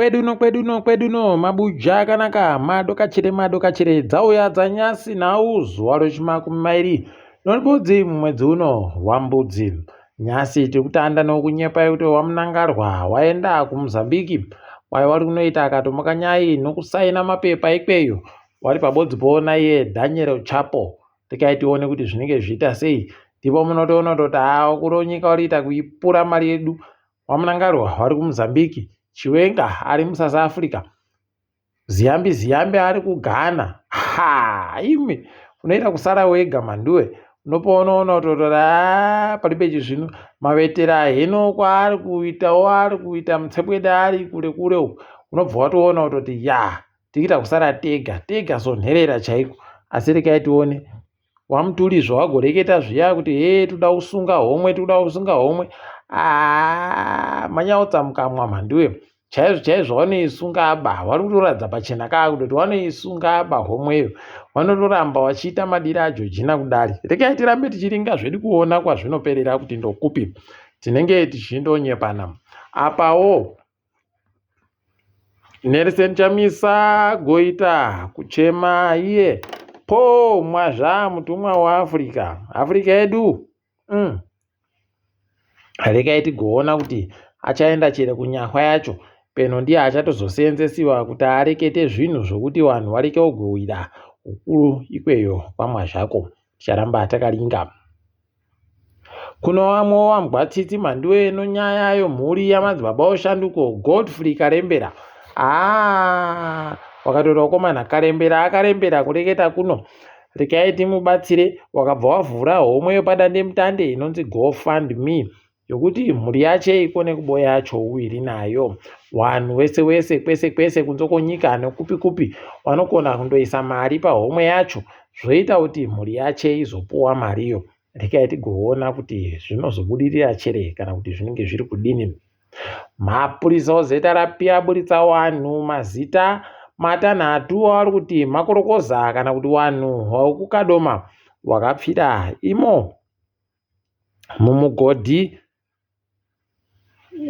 Kwedu kwedu kwedu mabuja akanaka madokachire madokachire dzauya dzanyasi nhau zuva rechimakumi mairi nembudzi mumwedzi uno wambudzi. Nyasi tiri kutanda nokunyepa yekuti wamunangarwa waenda kumozambique kwai wari kunoita akatomuka nyai nokusaina mapepa ikweyo wari pabodzi poona iye Daniel Chapo tikai tione kuti zvinenge zvichiita sei ndipo munotoona kutoti haa kuronyika wariita kuipura mari yedu wamunangarwa wari kumozambique chiwenga ari musouth africa ziyambi ziyambi ari kughana ha imi unoita kusara wega mhanduwe unopoonoona kutotora haa palibe chizvino mavetera heno kwaari kuitawo ari kuita mutsepwede ari kure kure uku unobva watoona kutoti ya tikuita kusara tega tega sonherera chaiko asi rekai tione wamutuli zvawagoreketa zviya kuti hee toda kusunga homwe toda kusunga homwe aa manyautsa mukamwa mhanduwe chaizvo chaizvo vanoisunga aba vari kutoratidza pachena kaa kutoti vanoisunga aba homweyo vanotoramba vachiita madira ajojina kudari rekai tirambe tichiringa zvedu kuona kwazvinoperera kuti ndokupi tinenge tichindonyepana apawo Nelson Chamisa goita kuchema iye po mwazva mutumwa waAfrica Africa yedu mm. Rekai tigoona kuti achaenda chere kunyahwa yacho peno ndiye achatozoseenzesiwa kuti arekete zvinhu zvokuti vanhu vareke kugowira ukuru ikweyo kwamwazhako ticharamba takaringa Kuno vamwe wambwa tsitsi mhanduwe nonyaya yomhuri yamadzibaba oshanduko Godfrey Karembera haa wakatora wakomana Karembera akarembera kureketa kuno rekai timubatsire wakabva wavhura homwe yepadandemutande inonzi GoFundMe yokuti mhuri yache ikone kuboya chouwiri nayo vanhu wese wese kwese kwese kunze kwonyika nekupi kupi vanokona kundoisa mari pahomwe yacho zvoita kuti mhuri yache izopuwa mariyo rekai tigoona kuti zvinozobudirira chere kana kuti zvinenge zviri kudini mapurisa ozrp aburitsa vanhu mazita matanhatu avari kuti makorokoza kana kuti vanhu vekukadoma wakapfira imo mumugodhi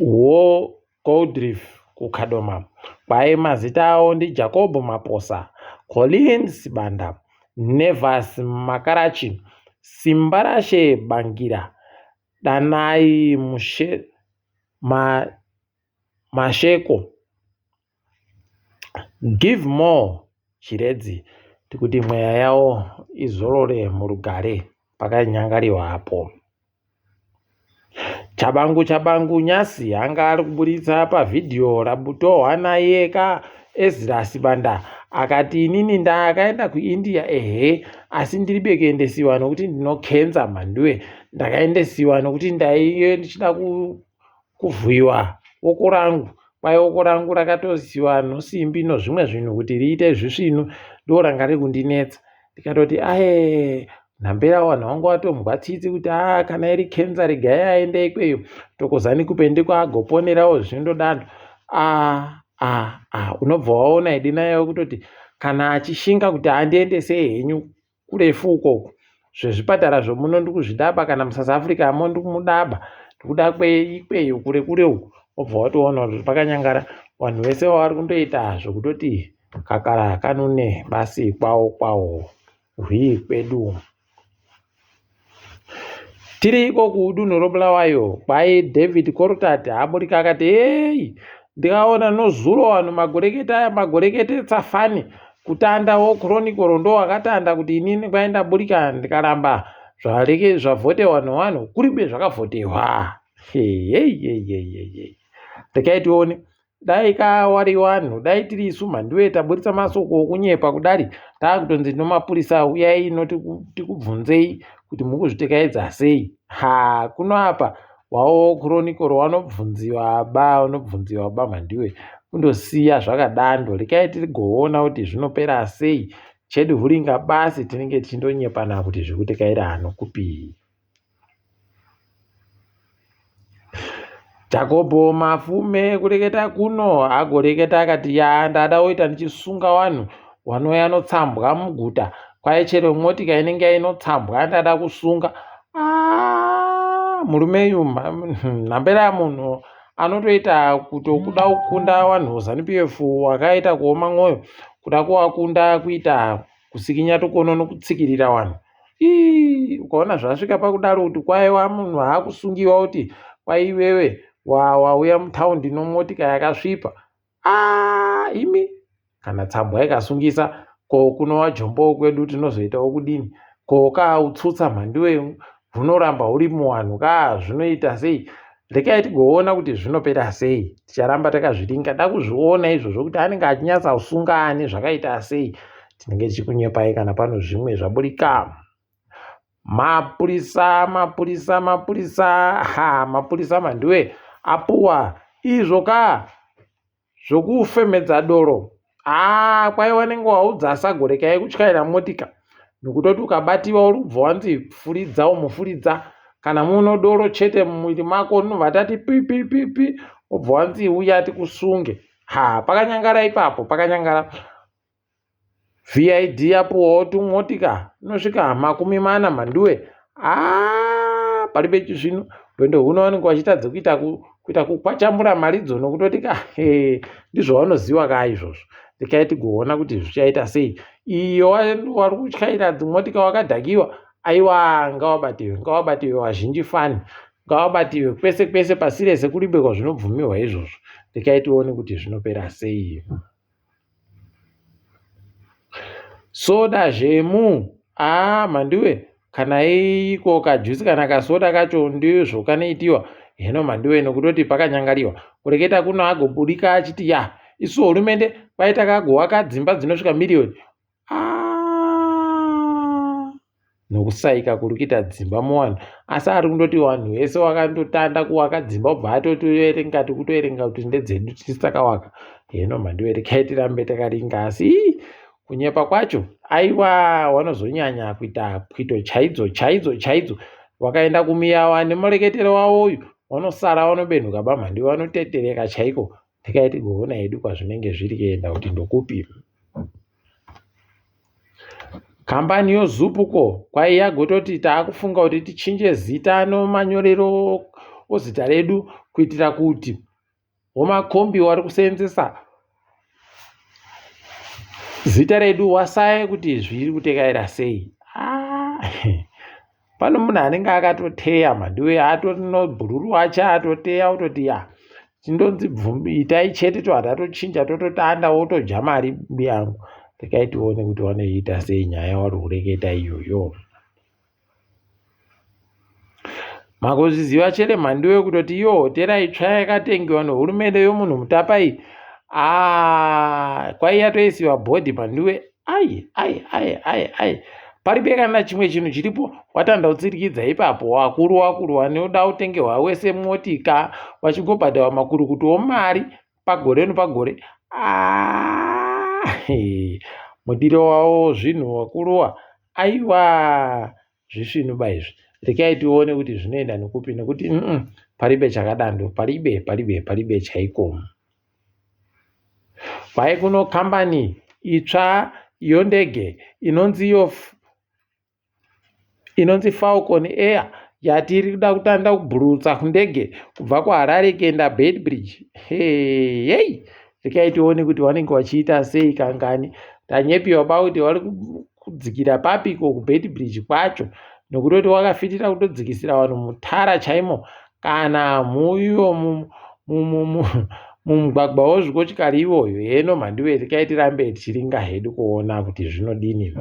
woGoldreef kuKadoma. Kwai mazita avo ndiJacob Maposa, Colleen Sibanda, Nevas Makarachi, Simbarashe Bangira, Danai Mushe, Ma, Masheko, Give more Chiredzi tikuti mweya yavo izorore murugare pakanyangariwa apo. Chabangu Chabangu Nyasi anga ari kuburitsa pavhidhiyo rabutohwa naiye ka Ezra Sibanda akati inini ndakaenda kuIndia ehe asi ndiribe kuendesiwa nokuti ndinokenza mhanduwe ndakaendesiwa nokuti ndaive ndichida kuvhuyiwa woko rangu kwai woko rangu rakatosiwa nosimbi nozvimwe zvinhu kuti riite zvisvinu ndo ranga riri kundinetsa ndikatoti ae nhambera vanhu vangu vatombwa tsitsi kuti a kana iri kenza regai aende ikweyo tokozani kupe ndiko agoponerawo zvindodando a a a unobva waona idi nayo kutoti kana achishinga kuti andiendesei henyu kurefu ukoko zvezvipatara zvomuno ndikuzvidaba kana musouth africa mo ndikumudaba ndikuda kweikweyo kure kure uko wobva watoona kuti pakanyangara vanhu vese vavari kundoita zvekutoti kakara kanune basi kwawo kwawo hwii kwedu Tiri iko kudunhu roBulawayo kwai David Coltart aburika akati hei ndikaona nozuro vanhu magorekete aya magorekete tsafani kutanda wo Chronicle ndo wakatanda kuti inini kwai ndaburika ndikaramba zvareke zvavhotewa nevanhu kuribe zvakavhotehwa hei hei hei hei rekai tione Dai ka wari wanhu dai tiri isu mhanduwe taburitsa masoko okunyepa kudari taakutonzi nomapurisa uyai ino tikubvunzei kuti mukuzvitekaedza sei ha kuno apa wawo kuronikoro wanobvunziwa ba unobvunziwa ba mhanduwe kundosiya zvakadando rekai tigoona kuti zvinopera sei chedu huringa basi tinenge tichindonyepana kuti zvekutekaira anokupii Jakobho Mafume kureketa kuno agoreketa akati ya ndada woita ndichisunga wanhu wanouya notsambwa muguta kwai chero motika inenge inotsambwa ndada kusunga ah, murume uyu nhambera munhu Anotoita kutokuda kukunda vanhu Zanu PF wakaita kuoma mwoyo kuda kuvakunda kuita kusikinya tukono nokutsikirira vanhu. Ii ukaona zvasvika pakudaro kuti kwaiwa munhu aakusungiwa kuti kwaiwewe wauya mutaundi nomotika yakasvipa aa imi kana tsambwa ikasungisa ko kunova jombo kwedu tinozoitawo kudini ko kautsutsa mhanduwe hunoramba huri muwanhu kaa zvinoita sei rekai tigoona kuti zvinopera sei ticharamba takazviringa da kuzviona izvozvo kuti anenge achinyatsa kusunga ani zvakaita sei tinenge tichikunyepai kana pano zvimwe zvaburika mapurisa mapurisa mapurisa ha mapurisa mhanduwe apuwa izvo ka zvokufemedza doro haa kwai wanenge waudza asagoreka ekutyaira motika nokutoti ukabatiwa uri kubva wanzi furidza umufuridza kana muno doro chete mumuviri mako unobva tati pipipipi wobva wanzi uya tikusunge ha pakanyangara ipapo pakanyangara VID yapuwawo tumotika inosvika 40 mhanduwe haa paribe chisvinu rwendo rwuno vanenge vachitadza kuita kuita kukwachamura maridzo nokutoti ka ndizvo vanoziva ka izvozvo rekai tigoona kuti zvichaita sei iyo wari kutyaira dzimotika wakadhakiwa aiwa ngawabatiwe ngawabatiwe vazhinji fani ngawabatiwe kwese kwese pasi rese kuribekwa zvinobvumirwa izvozvo rekai tione kuti zvinopera sei Soda zvemu haa mhanduwe kana iko kajusi kana kasoda kacho ndizvo kanoitiwa hino mhanduwe nokutoti pakanyangariwa kureketa kuno agobudika achiti ya isu hurumende kwai takagowaka dzimba dzinosvika miriyoni nokusaika kuri kuita dzimba muvanhu asi ari kundoti vanhu vese wakandotanda kuwaka dzimba obva atotoerenga tikutoerenga kuti ndedzedu tisi takawaka heno mhandiwe rekai tirambe takaringa asi kunyepa kwacho aiwa wanozonyanya kuita pwito chaidzo chaidzo chaidzo wakaenda kumiyawa nemureketero wavo uyu wanosara wanobenhuka bamhandiwe wanotetereka chaiko rekai tigoona hedu kwazvinenge zviri kuenda kuti ndokupi Kambani yoZupco kwai yagototi taakufunga kuti tichinje zita nomanyorero ozita redu kuitira kuti womakombi wari kuseenzesa zita redu wasaye kuti zviri kutekaira sei. Ah, pano munhu anenge akatoteya mhanduwe atori nobhururu wacho atoteya ototi ya chindonzi bvumbi itai chete tobva tatochinja tototanda wotodya mari yangu rekai tione kuti vanoiita sei nyaya wari kureketa iyoyo makuzviziva chere mhanduwe kutoti iyo hotera itsva yakatengiwa nehurumende yomunhu mutapa iyi ah, kwai yatoisiwa bhodhi mhanduwe ai ai ai ai ai paribe kana chimwe chinhu chiripo watanda kutsirikidza ipapo wakuru wakuru wanoda kutengerwa wese motika wachingobhadharwa makurukutu omari pagore nopagore ah, mudiro wavo zvinhu wakuruwa aiwa zvisvinu ba izvi rekai tione kuti zvinoenda nekupi nekuti mm -mm, paribe chakadando paribe paribe paribe chaiko Kwai kuno kambani itsva yondege inonzi iyo inonzi Falcon Air yati iri kuda kutanda kubhurutsa ndege kubva kuHarare kuenda Beitbridge. Heyei, rekai tione kuti vanenge vachiita sei kangani. Tanyepiwa ba kuti vari kudzikira papiko kuBeitbridge kwacho nokutoti wakafitira kutodzikisira vanhu mutara chaimo kana muiwo mumugwagwa wozvikochikari iwoyo heno mhanduwe rekai tirambe tichiringa hedu kuona kuti zvinodini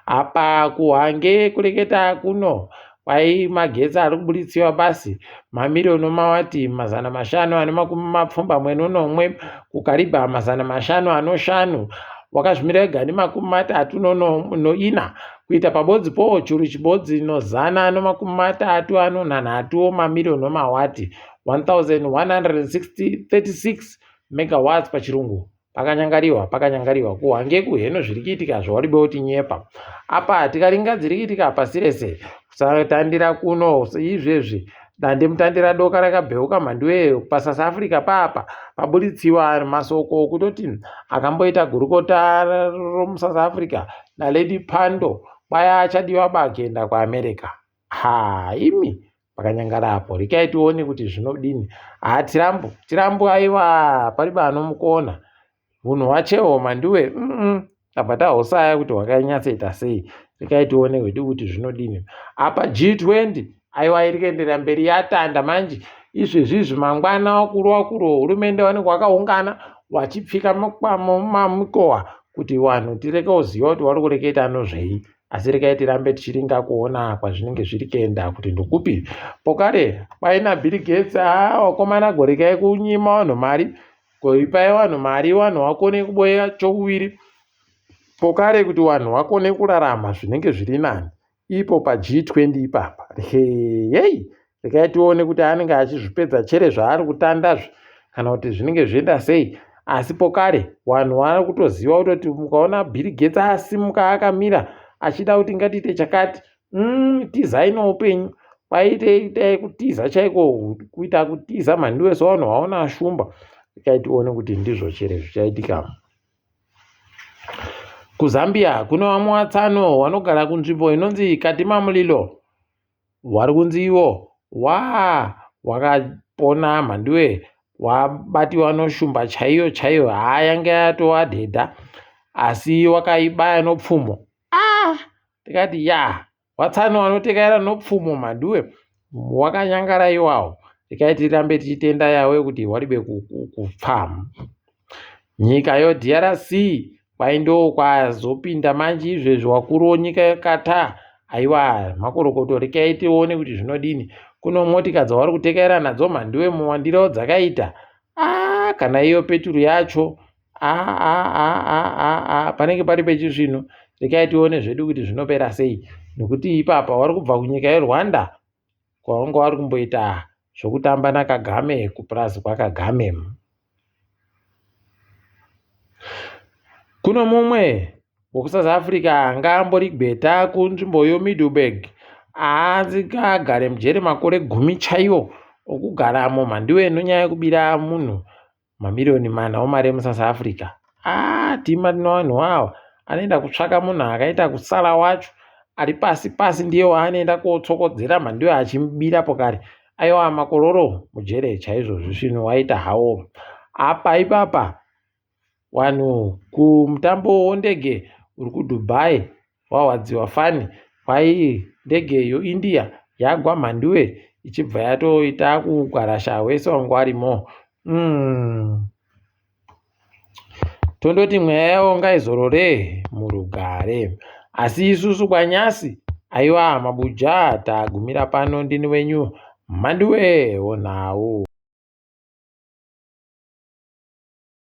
apa kuhange kureketa kuno kwai magetsi ari kuburitsiwa basi mamiriyoni omawati 577 kukaribha 505 wakazvimira wega ne34 kuita pabodzi po churu chibodzi nozana nomakumi matatu anonhanhatu omamiriyoni omawati 1136 megawatts pachirungu pakanyangariwa pakanyangariwa kuhange kuheno zviri kuitika zvauribe kuti nyepa apa tikaringa dziri kuitika pasi rese kusatandira kuno izvezvi dandemutande radoka rakabheuka mhanduwe pasouth africa papa paburitsiwa masoko okutoti akamboita gurukota romusouth africa nalady pando kwaya achadiwa ba kuenda kuamerica ha imi Pakanyangara apo rekai tione kuti zvinodini. Haa Tirambu, Tirambu aiwa pariba anomukona. Hunhu hwacheho mandiwe mm tabva tahosaya kuti hwakanyatsoita sei. Rekai tione hwedu kuti zvinodini. Apa G20 aiwa iri kuenderera mberi yatanda manje izvezvi izvi mangwana vakuru vakuru hurumende vanenge vakaungana vachipfika mikowa kuti vanhu tireke kuziva kuti vari kureketa nozvei. Asi regai tirambe tichiringa kuona kwazvinenge zviri kuenda kuti ndokupi. Pokare kwaina Bill Gates haa wakomana gorekai kunyima vanhu mari goipai vanhu mari vanhu vakone kuboya chouviri pokare kuti vanhu vakone kurarama zvinenge zviri nani ipo paG20 ipapa heyei regai tione kuti anenge achizvipedza chere zvaari kutandazve kana kuti zvinenge zvienda sei asi pokare vanhu vari kutoziva kutoti mukaona Bill Gates asimuka akamira achida kuti ngatiite chakati mm, tizai noupenyu kwaiteitai kutiza chaiko kuita kutiza mhandiwe sevanhu vaona shumba regai tione kuti ndizvo chere zvichaitika kuzambia kune vamwe vatsano vanogara kunzvimbo inonzi katima mulilo Vari kunzi ivo waa wakapona mhanduwe wabatiwa noshumba chaiyo chaiyo haa yanga yatova dhedha asi wakaibaya nopfumo ah tikati ya watsano wanotekaira nopfumo mhanduwe wakanyangara iwawo rekai tirambe tichitenda yawe kuti waribe kupfa Nyika yoDRC kwai ndokwazopinda manje izvezvi wakuru wonyika yeQatar aiwa makorokoto rekai tione kuti zvinodini kuno motika dzavari kutekaira nadzo mhanduwe muwandiro dzakaita ah, kana iyo peturu yacho ah, ah, ah, ah, ah, ah. panenge pari pechisvinu rekai tione zvedu kuti zvinopera sei nekuti ipapa vari kubva kunyika yerwanda kwavanga vari kumboita zvokutamba naKagame kupurazi kwaKagame. Kuno mumwe wekuSouth Africa anga ambori gweta kunzvimbo yoMiddelburg anzi ngaagare mujeri makore gumi chaiwo okugaramo mhanduwe nonyaya yekubira munhu mamiriyoni mana omari emuSouth Africa. Ah, tima tino vanhu awa anoenda kutsvaka munhu akaita kusara wacho ari pasi pasi ndiye waanoenda kotsokodzera mhanduwe achimubira pokari aiwa makororo mujere chaizvo zvisvinu waita hawo apa ipapa Wanhu kumutambo wondege uri kuDubai wahwadziwa fani kwai ndege yoIndia yagwa mhanduwe ichibva yatoita kugwarasha wese wanga warimo. Mm. Tondoti mweya yavo ngaizorore murugare. Asi isusu kwanyasi aiwa mabuja tagumira pano ndini wenyu mhanduwe wonhau.